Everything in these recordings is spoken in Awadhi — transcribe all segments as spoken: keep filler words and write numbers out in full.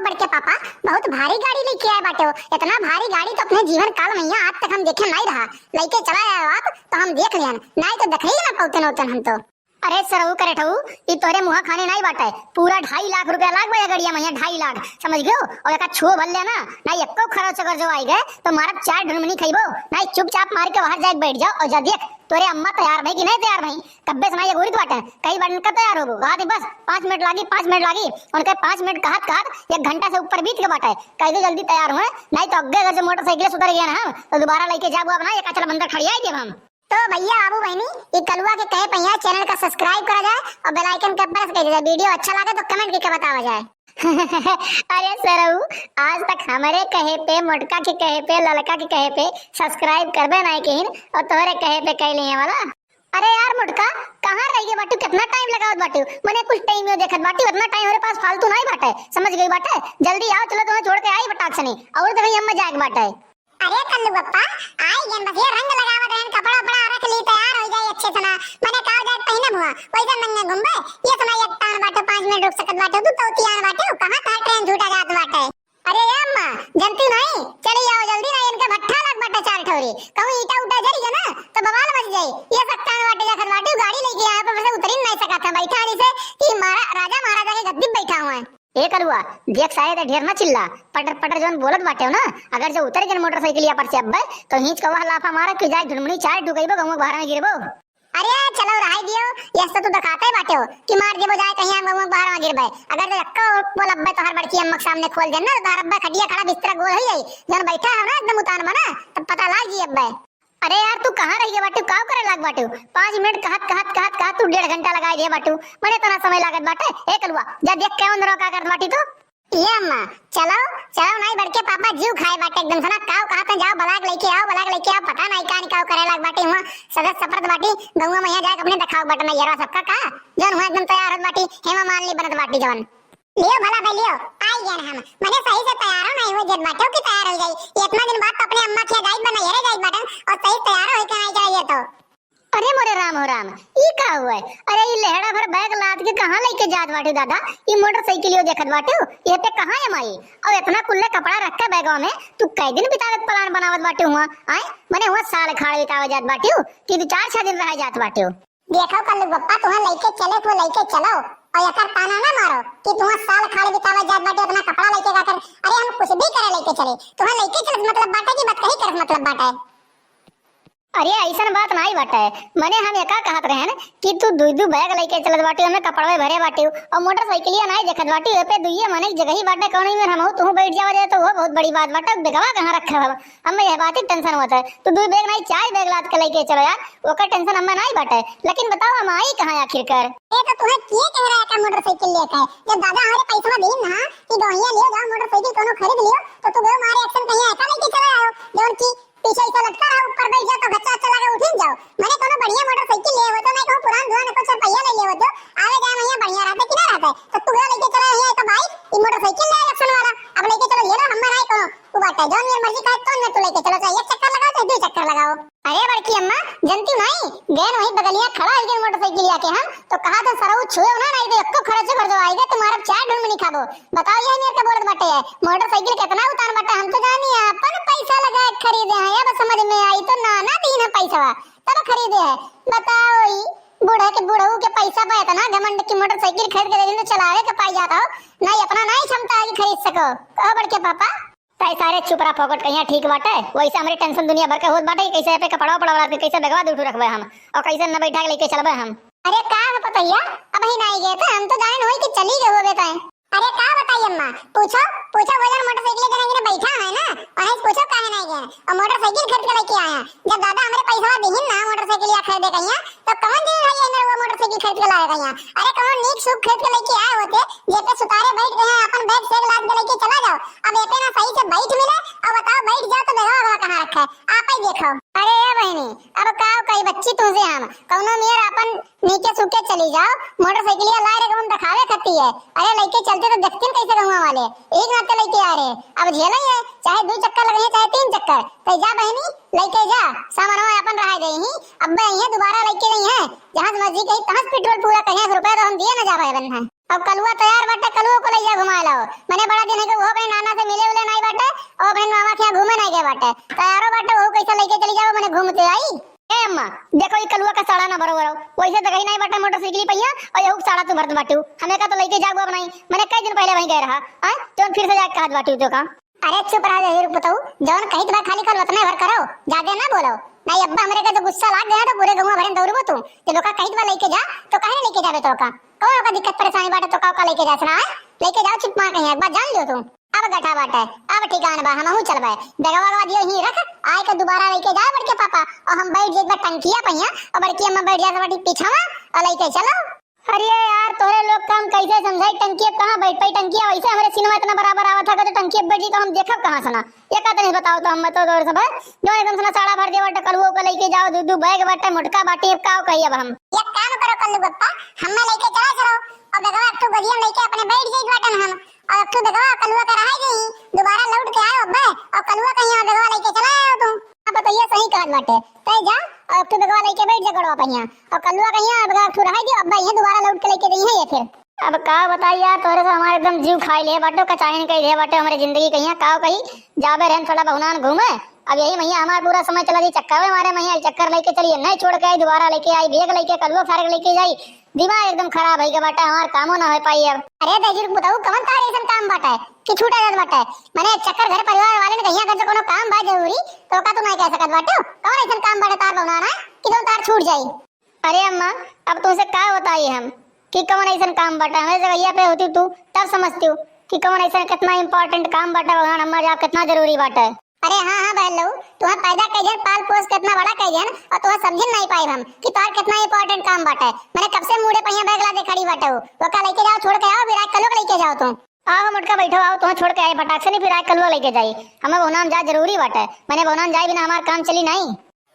बड़के पापा, बहुत भारी गाड़ी लइके आए बाटे हो। इतना भारी गाड़ी तो अपने जीवन काल में यहाँ आज तक हम देखे नाहीं रहा। लइके चला आए हो आप तो हम देख लिहन, नाहीं तो देखइ ना पउतन उतन हम तो। अरे सरऊ करेठऊ, ई तोहरे मुँहा खाने नाहीं बाटे। पूरा ढाई लाख रुपया लाग बा ये गड़िया में, यहाँ ढाई लाख, समझ गयो? और एका छुओ भर लेना, नाहीं एक्को खरोच अगर जो आइ गए तो मारब चार ढुनमुनी खइबो। नाहीं चुपचाप मार के बाहर जाके बैठ जाओ और जा देख तोरे अम्मा तैयार भई कि नाहीं तैयार भई। कब्बे से नाहीं अगोरित बाटे, कही बाटन कब तैयार होबो? कहत ही बस पाँच मिनट लागी, पाँच मिनट लागी। उनके पाँच मिनट कहत कहत एक घंटा से ऊपर बीत के बाटे। कहि दो जल्दी तैयार हुए, नाहीं तो अग्गे अगर जो मोटरसाइकिल से उतर गया ना हम, तो दोबारा लइके जाबो अब ना, एका चल अंदर खड़ियाइ देब हम। तो भइया, बाबू, बहिनी, ई कलुआ के कहे पे यहाँ channel का subscribe करा जाए और bell icon का press कर दिया जाए। Video अच्छा लागे तो comment करके बतावा जाए। अरे सरऊ, आज तक हमरे कहे पे, मोटका के कहे पे, ललका के कहे पे subscribe करबे नाहीं किहिन और तोहरे कहे पे कइ लिए वाला। अरे यार मोटका, कहाँ रहि गए बाटू? कितना time लगावत बाटू? मने कुछ time यो देखत बाटू, इतना time हमरे पास फालतू नाहीं बाटे, समझ गई बाटे? जल्दी आओ, चलो तुम्हें छोड़ के आई बटाक सनी, और तो कहीं हम जाए के बाटे। अरे कल्लू बप्पा, आई गन, बस ये रंग लगावत रहन, कपड़ा उपड़ा रख ली, तैयार होइ जाई अच्छे से ना। मने का हो जाए पहिने भुआ, वैसे नंगे घूमबे। ये समय एक टान बाटे, पाँच मिनट रुक सकत बाटे, तू तौतियान बाटे, कहाँ तहार train छूटा जात बाटे। अरे ए अम्मा, जनती नाहीं, चली आओ जल्दी ना, इनके भट्ठा लग बाटे चार ठौरी। कहूँ ईटा उटा जरी गया ना, तो बवाल मच जाई। ये सक्तान बाटे जाखत बाटे, गाड़ी लइके यहाँ पे से उतरी नाहीं सकत है, बैठा आड़ी से कि महारा-, राजा महाराजा के गद्दी पे बैठा हुआ है। ए कलुआ, देख साहेब, ढेर ना चिल्ला, पटर पटर जौन बोलत बाटे हो ना, अगर जो उतर गए मोटरसाइकिलिया पर से अब्बे, तो हींच के वह लाफा मारा कि जाए ढुनमुनी चार ढुकइबो, गौवा के बहरा में गिरबो। अरे चलो रहाई दियो, यस तो तू दिखाते बाटे हो कि मार देबो जाए कहीं हम गौवा के बहरा में गिरबे। अगर जो एक्को बोल अब्बे तोहर बड़की अम्मा के सामने खोल देना, तो तोहर अब्बे खटिया खड़ा बिस्तरा गोल हो जाई, जौन बैठा है ना एकदम उतान बना, तब पता लाग जी अब्बे। अरे यार, तू कहाँ रहि गए बाटू? काव करे लाग बाटू? पाँच मिनट कहत, कहत, कहत, कहत तू डेढ़ घंटा लगाइ दिए बाटू। मने इतना समय लागत बाटे? ए कलुआ, जा देख के अंदर का करत बाटी तू। ए अम्मा, चलो, चलो नाहीं बड़के पापा जीव खाए बाटे एकदम से ना। काव कहत हैं, जाओ बलाक लइके आओ, बलाक लइके आओ। पता नाहीं का निकाव करे लाग बाटी हुआ। सदत सफरत बाटी, गौवा में यहाँ जाके अपने दिखाओ बटन यरवा सबका का। जौन हुआ एकदम तैयार होत बाटी, हेमा मालिनी बनत बाटी जौन। लियो भला भाई लियो, आई गए हम। मने सही से तैयारो नाहीं हुए, जब बाटो की तैयार हो जाई। ये इतना दिन बाद तो अपने अम्मा के जाई बना, यरे जाई बटन, और सही तैयार होई के नाहीं जाई ये तो। अरे मोरे राम हो राम, ई का हुआ है? अरे ई लेहड़ा भर बैग लाद के कहाँ लइके जात बाटू दादा? ई मोटरसाइकिल यो देखत बाटू, ये पे कहाँ है माई? और इतना कुल्ले कपड़ा रख के बैगवा में तू कै दिन बितावे के plan बनावत बाटू हुआ? आए, मने हुआ साल खाड़ बितावे जात बाटू कि दो चार छह दिन रह जात बाटू? देखो कल्लू बप्पा, तुहें लइके चले, तू लइके चलो, और एकर ताना ना मारो कि तुहें साल खाड़ बितावे जात बाटे, उतना कपड़ा लइके का कर। अरे हम कुछ भी करे लइके चले, तुहें लइके चले मतलब बाटे कि बतकही करे मतलब बाटे? अरे अइसन बात नाहीं बाटे, मने हम एका कहत रहन कि तू दुई दू बैग लइके चलत बाटे, ओमे कपड़वे भरे बाटे, और मोटरसाइकिलिया नाहीं देखत बाटे, ओपे दुइये मने जगही बाटे, कौनो में हमहू तुहू बैठ जावा जाए तो वो बहुत बड़ी बात बाटे, बेगवा कहाँ रखे हो? हमें यह बात ही tension होत है। तू दुई बैग नाहीं, चार बैग लाद के लइके चलो यार, ओकर tension हमें नाहीं बाटे। लेकिन बताओ, हम आई कहाँ आखिर कर? ए, तो तुहें के कह रहा है का मोटरसाइकिल लेके? जब दादा हमारे पैसा दीन ना कि गवैया लियो, जाओ मोटरसाइकिल कोनो खरीद लियो, तो तू गयो मारे action कहीं ऐसा लइके चले आयो, जौन की पीछे ऐसा लटका रहा, ऊपर बैठ जाओ तो घच्चा अच्छा लगे, उठिन जाओ। मने कोनो बढ़िया मोटरसाइकिल ले हो तो, नाहीं कहूँ पुरान धुआं को चार पहिया ले ले हो तो, आवे जाए में यहाँ बढ़िया रहते कि ना रहते? तो तू गयो लइके चले आयो, तो भाई, ई मोटरसाइकिल ले action वाला, अब लइके चलो, ये लो, हमें नाहीं कोनो, वो बात है, जौन मेरी मर्जी का है, तो मैं तू लइके चलो, चाहे एक चक्कर लगाओ, चाहे दो चक्कर लगाओ। अरे बड़की अम्मा, जनती नाहीं, गैन वहीं बगलिया खड़ा है, गैन मोटरसाइकिल आके हम, तो कहा तो सरऊ छुए ना, नाहीं तो एक्को खर्च कर दो, आएगा तुम्हारा चार ढूंढ में नहीं खाबो। बताओ, ये मेरे का बोलत बाटे है, मोटरसाइकिल कितना उतान बाटे, हम तो जानी है, अपन पैसा लगा के खरीदे हैं, अब समझ में आई तो नाना दीन है पैसा, तब खरीदे है। बताओ, ई बूढ़ा के, बूढ़ऊ के पैसा पे इतना घमंड की मोटरसाइकिल खरीद के दे दिन तो चलावे के पाई जाता हो, नाहीं अपना नाहीं क्षमता है कि खरीद सको। कहो बड़के पापा। तै सारे चुप रह फोकट कहिया ठीक बाटे। वैसे हमरे tension दुनिया भर के होत बाटे कि कैसे पे कपड़वा पड़वा के कैसे बैगवा दे उठू रखबे हम और कैसे न बैठा के लेके चलबे हम। अरे का है पतोहिया, अबहीं नाहीं गए तो हम तो जाने होई कि चली गए होबे तै। अरे का बताई अम्मा, पूछो, पूछो वो जन मोटरसाइकिल के नाहीं बैठा है ना, उन्हें पूछो काहे नाहीं गए। और मोटरसाइकिल खरीद के लेके आया, जब दादा हमरे पैसा दिहिन ना मोटरसाइकिल या खरीदे कहिया, तो कौन दिन है ये मेरे वो मोटरसाइकिल खरीद के लाए कहिया? अरे कौन नीक सूख खरीद के लेके आए होते, जे पे सुतारे बैठ गए हैं, अपन बैग सैग लाद के लेके चला जाओ। अब एपे ना सही से बैठ मिले, अब बताओ, बैठ जाओ तो बैगवा, बैगवा कहाँ रखा है, आप ही देखो। अरे ए बहिनी, अब का कही बच्ची तुमसे हम, कौनो मेर अपन नीके सूखे चली जाओ, मोटरसाइकिलिया लाए रे गौन दिखावे खती है। अरे लइके चलते तो देखतीन कैसे गौवा वाले, एक नाते लइके आ रहे। अब झेलो ये, चाहे दो चक्कर लगे हैं, चाहे तीन चक्कर, तो जा बहिनी, लइके जा, सामान अपन रहा दे ही, अब ये दोबारा लइके नहीं है, जहाँ से मर्जी कही तहाँ से पेट्रोल पूरा कहीं, एक रुपया तो हम दिए ना जा भाई बहन। अब कलुआ तैयार बाटे, कलुआ को लइया घुमाए लाओ। मने बड़ा दिन है कि वो अपने नाना से मिले उले नाहीं बाटे, और अपने मामा के यहाँ घूमे नाहीं गए बाटे। तैयारो बाटे, वो कैसे लइके चली जाओ, मने घूमते आई। ए अम्मा, देखो ई कलुआ का साड़ा ना बरोबर हो, वैसे तो कहीं नाहीं बाटे मोटरसाइकिल पहिया, और यहू साड़ा तू भरत बाटू। हमें का तो लइके जागो अब नाहीं, मने कई दिन पहले वहीं गए रहा, आय, जौन फिर से जाके कहत बाटू तो का। अरे चुप रहो जहीर पुतऊ, जौन कहित बा खाली कल उतने भर करो, जादे ना बोलो। नाहीं अब्बा हमरे के तो गुस्सा लाग गया तो पूरे गौवा भरे में दौड़बो तू। ते लोका कहित बा लइके जा, तो काहे लइके जाबे तो का? कौन ओका दिक्कत परेशानी बाटे तो का ओका लइके जास ना, आय? लइके जाओ चुप मार कहीं, एक बार जान लियो तू। अब गठा बाटे, अब ठिकान बा, हमहू चलबे। बेगवा वगवा दियो ही रख, आए के दोबारा लइके जाओ बड़के पापा, और हम बैठ जाई एक बार टंकिया पहिया, और बड़की अम्मा बैठ जात बाटी पीछवा, और लइके चलो। अरे यार, तोहरे लोग का हम कैसे समझाई? टंकी अब कहाँ बैठ पाई? टंकिया वैसे हमरे सीनवा इतना बराबर आवत है, तो टंकी अब बैठ जाई तो हम देखब कहाँ से ना? ये का तनी बताओ तो, हम तो तोहरे सब है, जो एकदम से ना साड़ा भर दे बाटे, कलुओ का लइके जाओ, दू दू बैग बाटे, मोटका बाटी, अब का कही अब हम? एक काम करो कल्लू पप्पा, हमें लइके चला चलो, और बेगवा एक ठो गोदिया में लइके अपने बैठ जाई बाटन हम, और एक ठो बेगवा कलुआ का रहाई जाई, दोबारा लौट के आयो अब्बे, और कलुआ कहीं और बेगवा लइके चला आयो तू। अब तो ये सही कहत बाटे, तय जा और एक ठो बेगवा लइके बैठ जा गोड़वा पहिया, और कलुआ कहीं और बेगवा एक ठो रहाई दियो, अब्बे ये दोबारा लौट के लइके जइहे ये फिर। अब का बताई यार, तोहरे से हमारे एकदम जीव खाई ले बाटो, कचाइन कही दे बाटो हमरे जिंदगी कहिया, का कही, जाबे रहन थोड़ा बहुनान घूमे, अब यही महिया हमार पूरा समय चला जाई चक्कर में, हमारे महिया चक्कर लइके चलिए, नहीं छोड़ के आई, दोबारा लइके आई, बैग लइके, कलुआ फारग लइके जाई, दिमाग एकदम खराब है के बाटे, हमार कामो ना हो पाई अब। अरे दहिजर पुतऊ, कवन तार ऐसन काम बाटे कि छूटा जात बाटे? मने चक्कर घर परिवार वाले ने कहिया घर से कोनो काम बा जरूरी, तो का तू नहीं कह सकत बाटे? कवन ऐसन काम बाटे तार बौना ना कि जौन तार छूट जाई? अरे अम्मा, अब तुमसे का बताई हम कि कवन ऐसन काम बाटे? हमें जगहिया पे होती तू तब समझती हूँ कि कवन ऐसा कितना इंपॉर्टेंट काम बाटे, भगवान हमार जाब कितना जरूरी बाटे। अरे हाँ, हाँ बहन लऊ, तुहा पैदा कइ देन, पाल पोस के इतना बड़ा कइ देन, और तुहा समझिन नहीं पाइब हम कि तोहार कितना इंपॉर्टेंट काम बाटे। मने कब से मूड़े पहिया बैग लादे खड़ी बाटे हो, ओका लइके जाओ, छोड़ के आओ, विराट कलुआ के लइके जाओ तुम। आओ मोटका बैठो, आओ, तुहा छोड़ के आए फटाक से, नहीं फिर आए कलुआ लइके जाई। हमें बहुनाम जा जरूरी बाटे, मने बहुनाम जाए बिना हमार काम चली नहीं।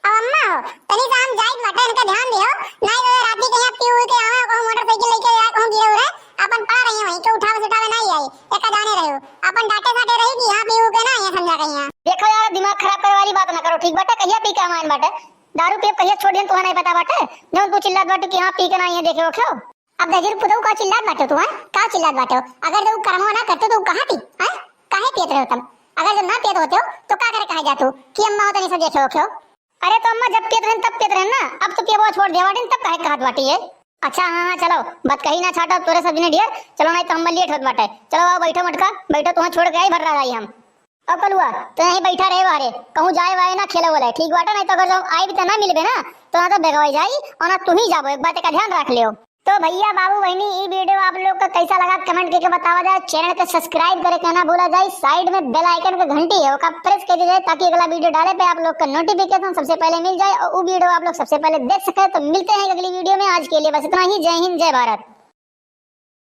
अब अम्मा हो, तनी सा हम जाइत बाटे, इनका ध्यान दियो, नहीं तो ये राती के यहाँ पी उई के यहाँ कहूँ मोटरसाइकिल लइके जाए, कहूँ गिरे उरे, अपन पड़ा रही वहीं के उठावे सुठावे नहीं आई, एका जाने रहो, अपन डांटे साटे रही कि यहाँ पी उई के ना, ये समझा कहीं यहाँ। देखो यार, दिमाग खराब करे वाली बात ना करो, ठीक बाटे? कहिया पी के हम आइन बाटे, दारू पियब कहिया छोड़ देन, तुहा नहीं पता बाटे, जौन तू चिल्लात बाटे कि हाँ पी के ना, ये देखे हो क्यों? अब दहिजर पुतऊ का चिल्लात बाटे तू, हैं? का चिल्लात बाटे हो? अगर जब उ करमवा ना करते तो उ कहाँ थी, हैं? काहे पियत रहे हो तब? अगर जब ना पियत होते हो तो का करे कहे जाते हो कि अम्मा हो तनी सा देखे हो क्यों? अरे तो अम्मा जब पियत रहन तब पियत रहन ना, अब तो पियबो छोड़ दिया बाटे, तब काहे कहत बाटे ये? अच्छा हाँ हाँ चलो, बात कही ना छाटो तोरे सब जने ढेर, चलो नहीं तो हम लेट होत बाटे। चलो आओ बैठो मोटका, बैठो, तुहा छोड़ के आई भर रहा हम। अब कलुआ, तो यहीं बैठा रहे बाहरे, कहूँ जाए वाए ना खेले वाले, ठीक बाटे? नहीं तो अगर जब आई भी तो ना मिलबे ना, तो ना तो बेगवाई जाई और ना तू ही जाबो, एक बात का ध्यान रख लियो। तो भैया बाबू बहनी, ई वीडियो आप लोग का कैसा लगा कमेंट करके बतावा जाए। चैनल का सब्सक्राइब करे के ना भूला जाए, साइड में बेल आइकन का घंटी है ओका प्रेस कर दीजिए ताकि अगला वीडियो डाले पे आप लोग का नोटिफिकेशन सबसे पहले मिल जाए और वो वीडियो आप लोग सबसे पहले देख सके। तो मिलते हैं अगली वीडियो में, आज के लिए बस इतना ही। जय हिंद, जय भारत।